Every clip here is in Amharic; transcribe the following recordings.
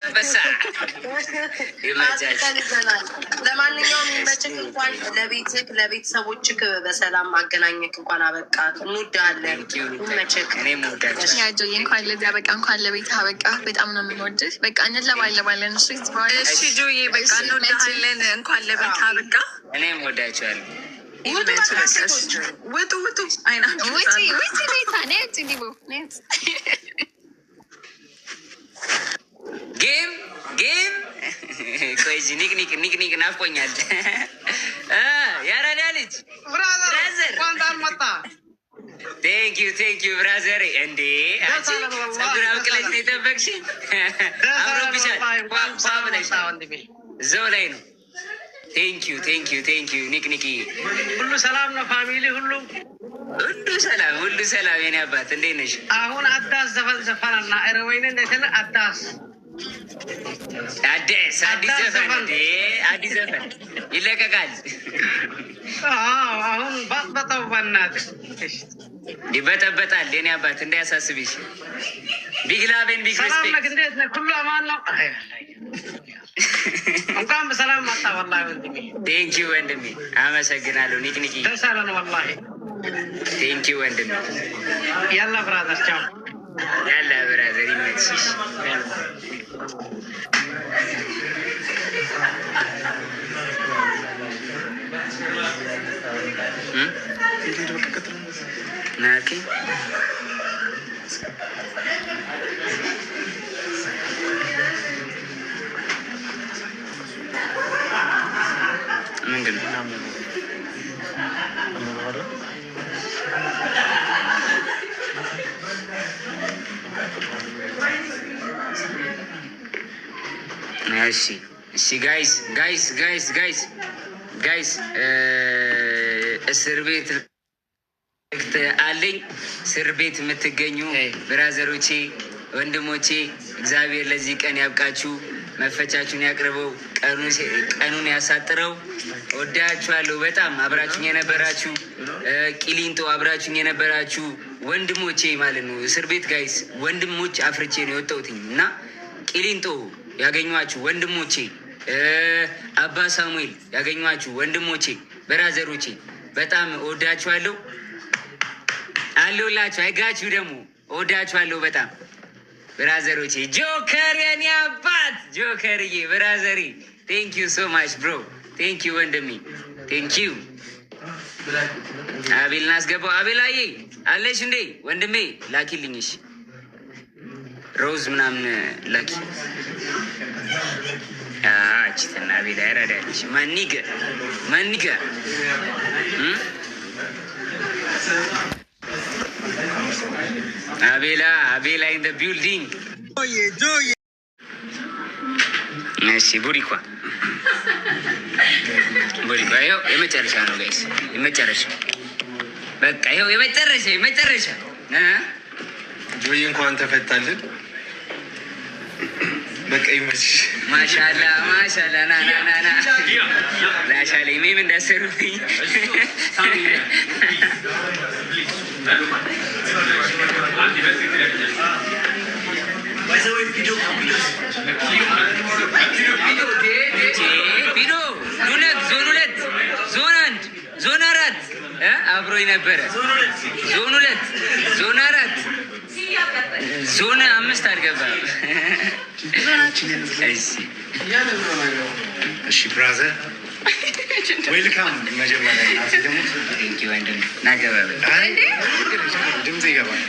በሳ ይመቻች። ይዘናል። ለማንኛውም ይመችክ። እንኳን ለቤትክ ለቤተሰቦችክ በሰላም አገናኘክ። እንኳን አበቃክ። እንወድሃለን። ይመችክ። እኔም እወዳቸዋለሁ። Yeah ጆዬ፣ እንኳን ለዚህ አበቃ፣ እንኳን ለቤት አበቃ። በጣም ነው የምንወድህ። በቃ እንለባለባለን። እሺ በኋላ። እሺ ጆዬ፣ በቃ እንወድሃለን። እንኳን ለቤት አበቃ። እኔም እወዳቸዋለሁ። ውጡ በቃ ሴቶች። ውጡ ውጡ፣ አይናችሁ ውጪ ውጪ፣ ቤታ ነይ ውጪ፣ ዲቦ ነይ ውጪ። Game game። ቆይ እዚህ ኒቅ ኒቅ ኒቅ ኒቅ ናፍቆኛል። ያራዳ ልጅ brother፣ thank you, thank you brother። እንዴ አንቺ ፀጉር አብቅለሽ ነው የጠበቅሽኝ? አምሮብሻል። ፏ ብለሻል። እዛው ላይ ነው። Thank you, thank you, thank you ኒቅ ኒቅ። ሁሉ ሰላም ነው? Family ሁሉ? ሁሉ ሰላም፣ ሁሉ ሰላም። የኔ አባት እንዴት ነሽ? አሁን አዳስ ዘፈን ዘፈንና ኤረወይን እንደተለ አዳስ አዲስ አዲስ ዘፈን እንዴ? አዲስ ዘፈን ይለቀቃል። አዎ፣ አሁን በጥበጠው በእናትህ። ይበጠበጣል። የኔ አባት እንዳያሳስብሽ። Big love and big ሰላም ነህ? Respect። እንዴት ነህ? ሁሉ አማን ነው? አይ፣ እንኳን በሰላም መጣ ወላሂ ወንድሜ። Thank you ወንድሜ፣ አመሰግናለሁ። ኒቅ ኒቂ። ደስ አለን ወላሂ። Thank you ወንድሜ። يلا brother፣ ቻው። يلا brother፣ ይመችሽ። ናኪ ምንድን ነው? እሺ guys, guys, guys, guys, guys፣ እስር ቤት አለኝ። እስር ቤት የምትገኙ brother ኦቼ፣ ወንድሞቼ፣ እግዚአብሔር ለዚህ ቀን ያብቃችሁ፣ መፈቻችሁን ያቅርበው፣ ቀኑን ያሳጥረው። ወዳችኋለሁ በጣም። አብራችሁኝ የነበራችሁ፣ ቂሊንጦ አብራችሁኝ የነበራችሁ ወንድሞቼ ማለት ነው። እስር ቤት guys ወንድሞች አፍርቼ ነው የወጣሁትኝ እና ቂሊንጦ ያገኟችሁ ወንድሞቼ፣ አባ ሳሙኤል ያገኟችሁ ወንድሞቼ፣ brother ኦቼ፣ በጣም እወዳችኋለሁ። አለሁላችሁ። አይጋችሁ ደግሞ እወዳችኋለሁ በጣም brother ኦቼ። ጆከር የኔ አባት ጆከርዬ፣ brother ኤ፣ thank you so much, bro. Thank you ወንድሜ፣ thank you። አቤል እናስገባው። አቤላዬ አለሽ እንዴ ወንድሜ? ላኪልኝሽ ሮዝ ምናምን ላኪ። ችትና አቤል ያረዳልሽ my nigga, my nigga። አቤላ፣ አቤላ in the building። እሺ ቡሪኳ ቡሪኳ፣ ይኸው የመጨረሻ ነው guys፣ የመጨረሻ በቃ ይኸው የመጨረሻ የመጨረሻ። ጆዬ እንኳን ተፈታልን። በቃ ይመችሽ። ማሻላ ማሻላ። ና ና ና ና ላሻለ meme እንዳሰሩብኝ። ቪዲዮ ዱነት ዞን 2፣ ዞን 1፣ ዞን 4 አብሮኝ ነበረ። ዞን 2፣ ዞን 4፣ ዞን 5 አልገባም። እሺ። እሺ brother፣ welcome። መጀመሪያ እናቴ ደግሞ Thank you ወንድም፣ ና ገባ በል። አይ ድምጽ ይገባል።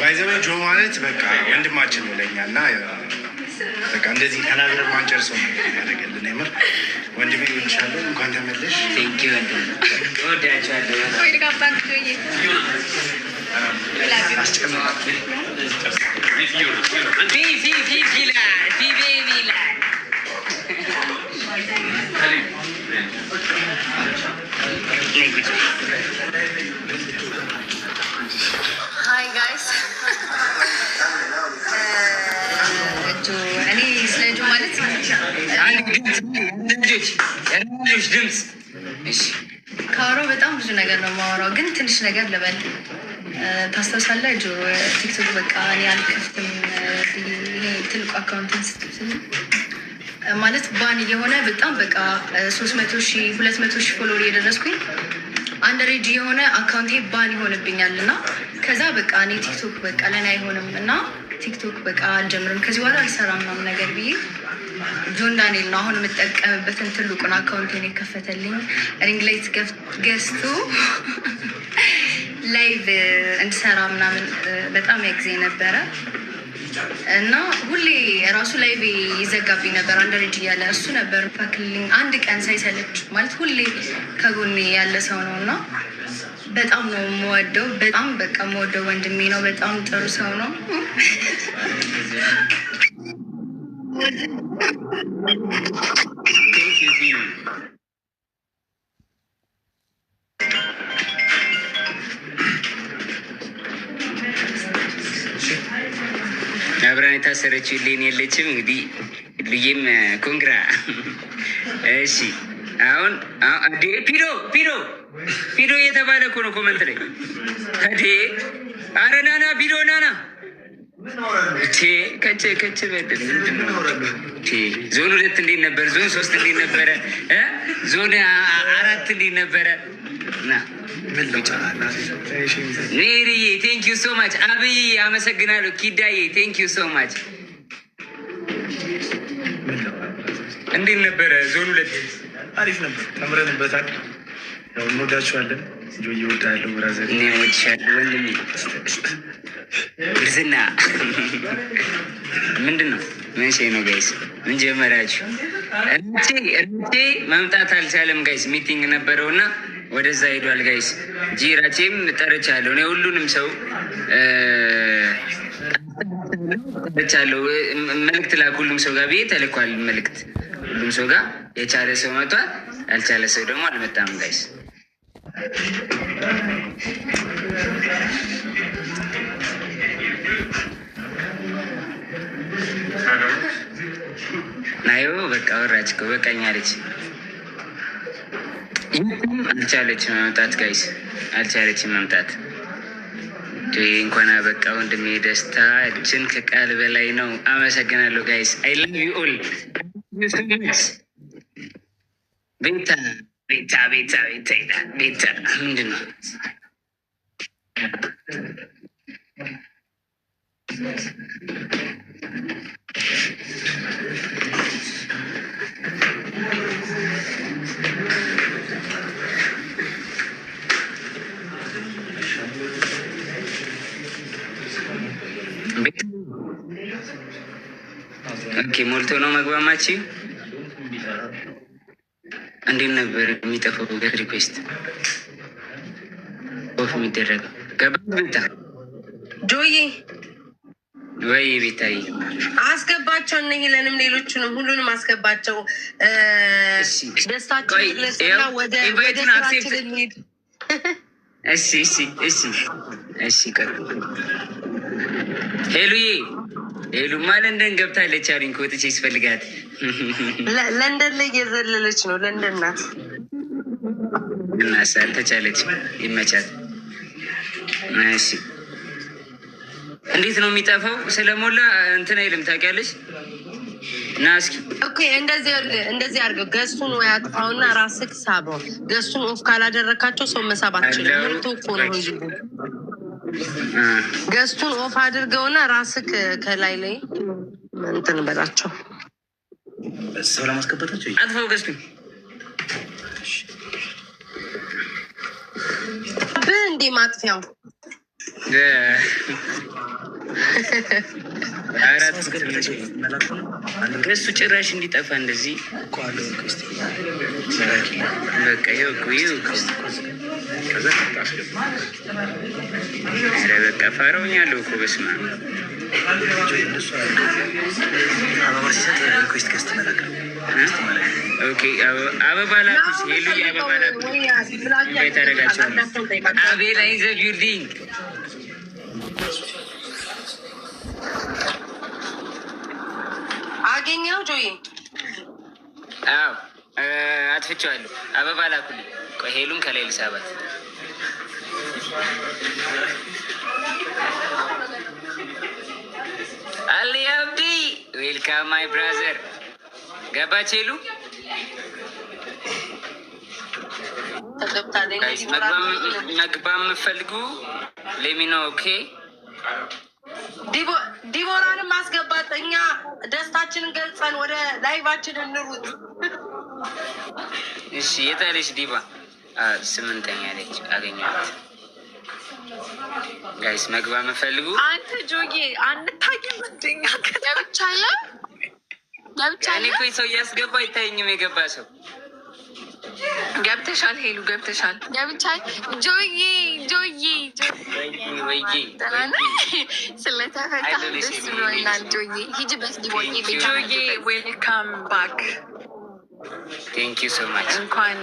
By the way ጆ ማለት በቃ ወንድማችን ነው ለኛ እና በቃ እንደዚህ ተናግረን ማንጨርሰው ነገር ያደረገልን የምር ወንድሜ እወድሻለሁ። እንኳን ተመለሽ። Thank you ወንድም፣ እወዳችኋለሁ። Welcome back ጆዬ። አስጨንቃል። ፊ ፊ ፊ ይላል፣ ፊ baby ይላል። ነይ ቁጭ። Hi guys፣ ጆ፣ እኔ ስለ ጆ ማለት አንድ ድምፅ ልጆች፣ ልጆች ድምፅ። እሺ። ካወራው በጣም ብዙ ነገር ነው የማወራው፣ ግን ትንሽ ነገር ልበል። ታስታውሳለህ ጆ፣ ቲክቶክ በቃ እኔ አልከፍትም ይሄ ትልቁ account ን ስትል ማለት ban የሆነ በጣም በቃ 300,000 200,000 follower እየደረስኩኝ underage የሆነ account ኤ ban ይሆንብኛል። እና ከዛ በቃ እኔ ቲክቶክ በቃ ለኔ አይሆንም እና ቲክቶክ በቃ አልጀምርም፣ ከዚህ በኋላ አልሰራም ምናምን ነገር ብዬ ጆን ዳንኤል ነው አሁን የምጠቀምበትን ትልቁን account ኤን የከፈተልኝ። Ring light ገዝቶ live እንድሰራ ምናምን በጣም ያግዜ ነበረ። እና ሁሌ ራሱ live ይዘጋብኝ ነበር underage እያለ፣ እሱ ነበር ፋክልኝ አንድ ቀን ሳይሰለች፣ ማለት ሁሌ ከጎኔ ያለ ሰው ነው እና በጣም ነው የምወደው። በጣም በቃ የምወደው ወንድሜ ነው። በጣም ጥሩ ሰው ነው። Thank you ፊዩ። አብራን የታሰረችው ሌን የለችም። እንግዲህ ልዬም congra። እሺ አሁን እንዴ ፒዶ ፒዶ ፒዶ እየተባለ እኮ ነው comment ላይ። እንዴ አረ ናና ፒዶ ናና ከቸ ከቸ በደል ምንድን ነው? ዞን 2 እንዴት ነበር? ዞን 3 እንዴት ነበረ? ዞን 4 እንዴት ነበረ? ና ሜሪዬ thank you so much። አብይ አመሰግናለሁ። ኪዳዬ thank you so much። እንዴት ነበረ ዞን 2? አሪፍ ነበር፣ ተምረንበታል። ያው እንወዳችኋለን። ጆ እወድሃለሁ brother። እኔ እወድሻለሁ ወንድሜ። ብርዝና ምንድን ነው? ምን ሼ ነው guys? ምን ጀመራችሁ? እራቼ መምጣት አልቻለም guys። Meeting ነበረው እና ወደዛ ሄዷል guys። ጂራቼም ጠርቻለሁ። እኔ ሁሉንም ሰው ጠርቻለሁ። መልእክት ላክ ሁሉም ሰው ጋር ብዬ ተልኳል መልእክት ሁሉም ሰው ጋር። የቻለ ሰው መጥቷል፣ ያልቻለ ሰው ደግሞ አልመጣም guys። ናዮ በቃ ወራች እኮ በቃኝ አለች። አልቻለችም መምጣት guys፣ አልቻለችም መምጣት። እንኳን አበቃ ወንድሜ፣ ደስታችን ከቃል በላይ ነው። አመሰግናለሁ guys፣ I love you all። ቤታ ቤታ ቤታ ቤታ ይላል። ቤታ ምንድን ነው? Okay ሞልቶ ነው መግባማች። እንዴት ነበር የሚጠፋው request off የሚደረገው? ገባ ቤታ? ጆዬ። ወይ ቤታዬ። አስገባቸው፣ እነ ሄለንም ሌሎቹንም ሁሉንም አስገባቸው። ደስታችን ግለጽና ወደ ስራችን እንሂድ። እሺ እሺ እሺ እሺ። ሄሉዬ፣ ሄሉማ ለንደን ገብታለች አሉኝ። ከወጥቼ ስፈልጋት ለንደን ላይ እየዘለለች ነው። ለንደን ናት። እናሳ አልተቻለች። ይመቻት። እሺ እንዴት ነው የሚጠፋው? ስለሞላ እንትን አይልም ታውቂያለሽ። ና እስኪ። Okay እንደዚህ እንደዚህ አድርገው፣ guest ኡን ወይ አጥፋውና ራስህ ሳበው። Guest ኡን off ካላደረካቸው ሰው መሳብ አትችልም። ሞልቶ እኮ ነው ህዝቡ። Guest ኡን off አድርገውና ራስህ ከላይ ላይ እንትን በላቸው። ሰው ለማስገባታቸው አጥፋው guest ኡን። እንዴ ማጥፊያው። አራት guest ኡ ጭራሽ እንዲጠፋ እንደዚህ በቃ ይኸው እኮ ይኸው እኮ። ኧረ በቃ ፋራውኛለሁ እኮ በስመ አብ። አበባ ሲሰጥ request guest መላክ ነው። Okay አበባ ላኩሽ ሄሉዬ፣ አበባ ላኩ። Invite አደርጋቸዋለሁ። አቤል in the building። አገኘው ጆዬ? አዎ አጥፍቼዋለሁ። አበባ ላኩልኝ። ቆይ ሄሉን ከላይ ልሳባት። አሊ አብዲ፣ welcome my brother። ገባች ሄሉ። ተገብታለች። Guys፣ መግባ የምፈልጉ let me know, okay? ዲቦራንም ማስገባት፣ እኛ ደስታችንን ገልጸን ወደ live ኣችን እንሩጥ። እሺ፣ የታለች ዲባ? ስምንተኛ ነች፣ አገኘኋት። Guys፣ መግባ የምፈልጉ አንተ ጆዬ አንታይም እንደኛ። ገብቻለሁ። እኔ ገብቻለሁ። እኮ ሰው እያስገባ አይታየኝም የገባ ሰው። ገብተሻል ሄሉ፣ ገብተሻል። ገብቻለሁ። ጆዬ፣ ጆዬ፣ ወይ። ደህና ነህ? ስለተፈታ ደስ ብሎናል። ጆዬ፣ ሂጅበት ዲቦዬ ቤት። ጆዬ፣ welcome back። Thank you so much. እንኳን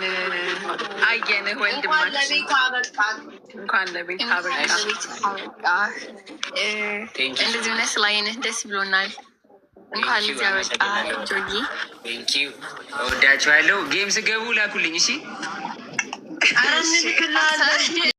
አየንህ እንኳን ወንድማችን። ለቤት አበቃህ። እንኳን ለቤት አበቃ። ለቤት አበቃህ። Thank you. እንደዚህ ሆነህ ስላየንህ ደስ ብሎናል። እንኳን ለዚህ አበቃህ ጆዬ። Thank you፣ እወዳችኋለሁ። Game ስገቡ ላኩልኝ እሺ። ኧረ እንልክልሃለን።